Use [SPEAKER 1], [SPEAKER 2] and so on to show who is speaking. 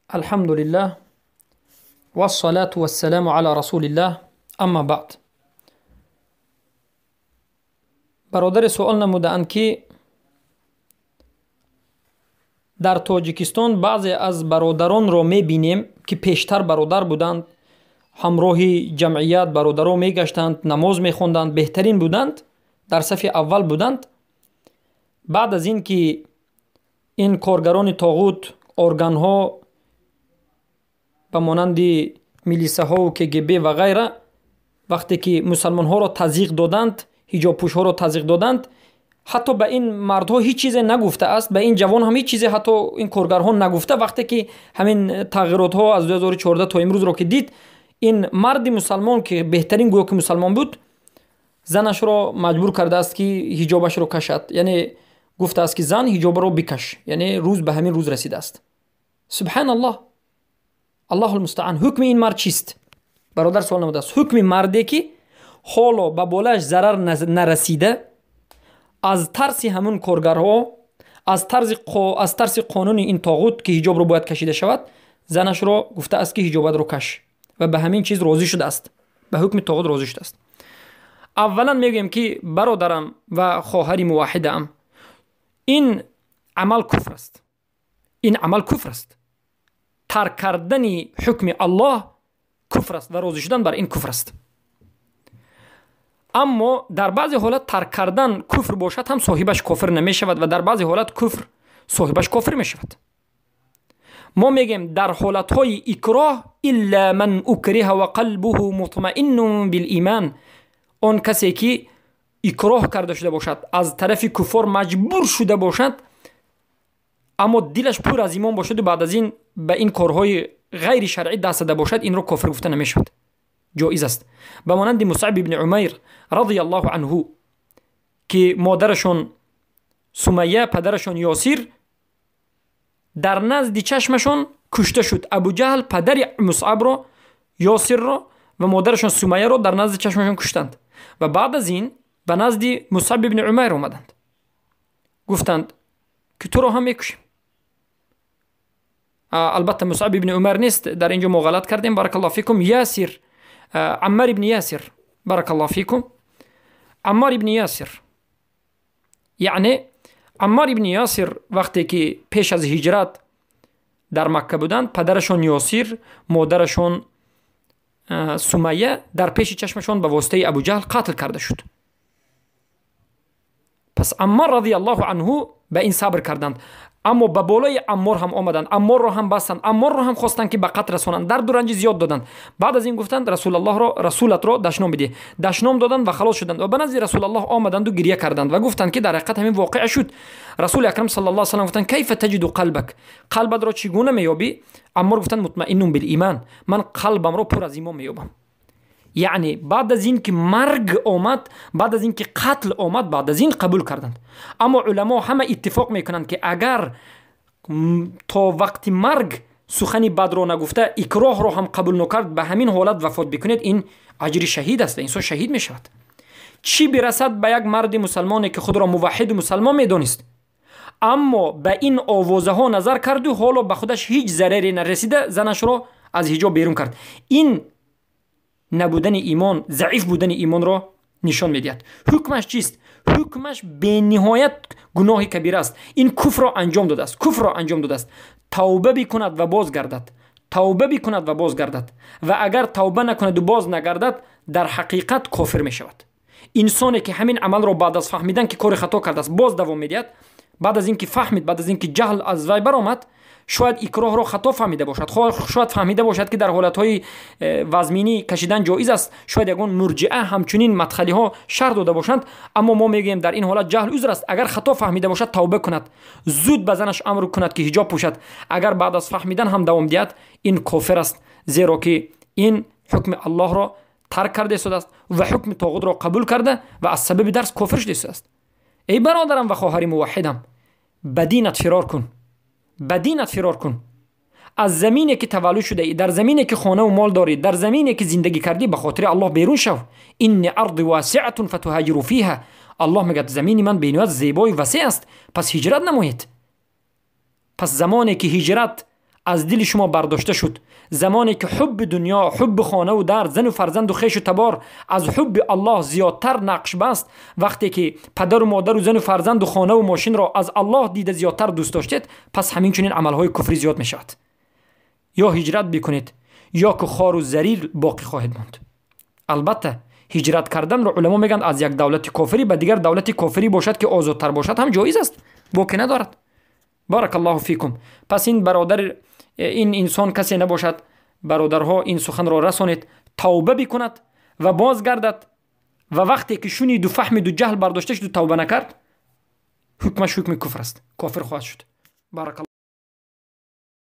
[SPEAKER 1] Алҳамдулиллаҳ вассалату вассаламу ала расулиллаҳ, амма баъд. Бародаре суол намудаанд, ки дар Тоҷикистон баъзе аз бародаронро мебинем, ки пештар бародар буданд, ҳамроҳи ҷамъият бародаро мегаштанд, намоз мехонданд, беҳтарин буданд, дар сафи аввал буданд. Баъд аз ин ки ин коргарони тоғут, органҳо ба монанди милисаҳову КГБ ва ғайра, вақте ки мусалмонҳоро тазйиқ доданд, ҳиҷобпӯшҳоро тазйиқ доданд, ҳатто ба ин мардҳо ҳеҷ чизе нагуфтааст, ба ин ҷавон ҳам ҳеҷ чизе ҳатто ин коргарҳо нагуфта. Вақте ки ҳамин тағйиротҳо аз 2014 то имрӯзро ки дид, ин марди мусалмон, ки беҳтарин гӯё ки мусалмон буд, занашро маҷбур кардааст, ки ҳиҷобашро кашад, яъне гуфтааст, ки зан, ҳиҷобро бикаш. Яъне рӯз ба ҳамин рӯз расидааст. Субҳаналлоҳ, аллоҳу лмустаан. Ҳукми ин мард чист? Бародар суол намудааст. Ҳукми марде, ки ҳоло ба болааш зарар нарасида, аз тарси ҳамун коргарҳо, аз тарси қонуни ин тоғут, ки ҳиҷобро бояд кашида шавад, занашро гуфтааст, ки ҳиҷобатро каш, ва ба ҳамин чиз розӣ шудааст, ба ҳукми тоғут розӣ шудааст. Аввалан мегӯем, ки бародарам ва хоҳари муваҳидаам, ин амал куфр аст, ин амал куфр аст. Тарк кардани ҳукми Аллоҳ куфр аст ва розӣ шудан бар ин куфр аст. Аммо дар баъзе ҳолат тарк кардан куфр бошад ҳам, соҳибаш кофир намешавад ва дар баъзе ҳолат куфр соҳибаш кофир мешавад. Мо мегӯем, дар ҳолатҳои икроҳ, илла ман укриҳа ва қалбуҳу мутмаиннун билиман, он касе ки икроҳ карда шуда бошад, аз тарафи куффор маҷбур шуда бошад, аммо дилаш пур аз имон бошаду баъд аз ин ба ин корҳои ғайри шаръӣ даст зада бошад, инро кофир гуфта намешавад, ҷоиз аст. Ба монанди Мусаб ибни Умайр радиаллоҳу анҳу, ки модарашон Сумайя, падарашон Ёсир дар назди чашмашон кушта шуд. Абуҷаҳл падари Мусабро, Ёсирро ва модарашон Сумайяро дар назди чашмашон куштанд ва баъд аз ин ба назди Мусаб ибни Умайр омаданд, гуфтанд, ки туро ҳам мекушем. Албатта, Мусаб ибни Умар нест, дар ин ҷо мо ғалат кардем, баракаллоҳу фикум, Ясир, Аммар ибни Ясир, баракаллоҳу фикум, Аммар ибни Ясир. Яъне Аммар ибни Ясир вақте ки пеш аз ҳиҷрат дар Макка буданд, падарашон Ёсир, модарашон Сумайя дар пеши чашмашон ба воситаи Абуҷаҳл қатл карда шуд. Пас Аммар радиаллоҳу анҳу ба ин сабр карданд, аммо ба болои Аммор ҳам омаданд, Амморро ҳам бастанд, Амморро ҳам хостанд, ки ба қатл расонанд, дарду ранҷи зиёд доданд. Баъд аз ин гуфтанд: «Расулаллоҳро, расулатро дашном бидеҳ». Дашном доданд ва халос шуданд ва ба назди Расулаллоҳ омаданду гирья карданд ва гуфтанд, ки дар ҳақиқат ҳамин воқеа шуд. Расули акрам саллаллоҳу салам гуфтанд: «Кайфа таҷиду қалбак?» Қалбатро чӣ гуна меёбӣ? Аммор гуфтанд: «Мутмаиннун билиман», ман қалбамро пур аз имон меёбам. Яъне баъд аз ин ки марг омад, баъд аз ин ки қатл омад, баъд аз ин қабул карданд. Аммо уламо ҳама иттифоқ мекунанд, ки агар то вақти марг сухани бадро нагуфта, икроҳро ҳам қабул накард, ба ҳамин ҳолат вафот бикунед, ин аҷри шаҳид аст ва инсон шаҳид мешавад. Чӣ бирасад ба як марди мусалмоне, ки худро муваҳҳиду мусалмон медонист, аммо ба ин овозаҳо назар карду ҳоло ба худаш ҳеҷ зараре нарасида, занашро аз ҳиҷоб берун кард. Ин набудани имон, заиф будани имонро нишон медиҳад. Ҳукмаш чист? Ҳукмаш бениҳоят гуноҳи кабира аст. Ин куфрро анҷом додааст, куфрро анҷом додааст. Тавба бикунад ва боз гардад, тавба бикунад ва боз гардад. Ва агар тавба накунаду боз нагардад, дар ҳақиқат кофир мешавад. Инсоне ки ҳамин амалро баъд аз фаҳмидан, ки кори хато кардааст, боз давом медиҳад, баъд аз ин ки фаҳмид, баъд аз ин ки ҷаҳл аз вай баромад, шояд икроҳро хато фаҳмида бошад, шояд фаҳмида бошад, ки дар ҳолатҳои вазминӣ кашидан ҷоиз аст, шояд ягон мурҷиа ҳамчунин мадхалиҳо шарҳ дода бошанд, аммо мо мегӯем, дар ин ҳолат ҷаҳл узр аст. Агар хато фаҳмида бошад, тавба кунад, зуд ба занаш амр кунад, ки ҳиҷоб пӯшад. Агар баъд аз фаҳмидан ҳам давом диҳад, ин кофир аст, зеро ки ин ҳукми Аллоҳро тарк карда истодааст ва ҳукми тоғутро қабул карда ва аз сабаби дарс кофир шуда истодааст. Эй бародарам ва хоҳари муваҳҳидам, ба динат фирор кун, ба динат фирор кун. Аз замине ки таваллуд шудаӣ, дар замине ки хонаву мол дорӣ, дар замине ки зиндагӣ кардӣ, ба хотири Аллоҳ берун шав. Инни арди васиатун фатуҳаҷиру фиҳа. Аллоҳ мегӯяд: «Замини ман бениҳоят зебои васеъ аст, пас ҳиҷрат намоед». Пас замоне ки ҳиҷрат Аз дили шумо бардошта шуд, замоне ки ҳубби дунё, ҳубби хонаву дар, зану фарзанду хешу табор аз ҳубби Аллоҳ зиёдтар нақш баст, вақте ки падару модару зану фарзанду хонаву мошинро аз Аллоҳ дида зиёдтар дӯст доштед, пас ҳамин чунин амалҳои куфрӣ зиёд мешавад. Ё ҳиҷрат бикунед, ё ки хору зарир боқӣ хоҳед монд. Албатта, ҳиҷрат карданро уламо мегӯянд, аз як давлати кофирӣ ба дигар давлати кофирӣ бошад, ки озодтар бошад, ҳам ҷоиз аст, боке надорад. Барак Аллоҳу фикум. Пас ин бародар, ин инсон касе набошад, бародарҳо, ин суханро расонед, тавба бикунад ва бозгардад. Ва вақте ки шуниду фаҳмиду ҷаҳл бардошта шуду тавба накард, ҳукмаш ҳукми куфр аст, кофир хоҳад шуд. Барак.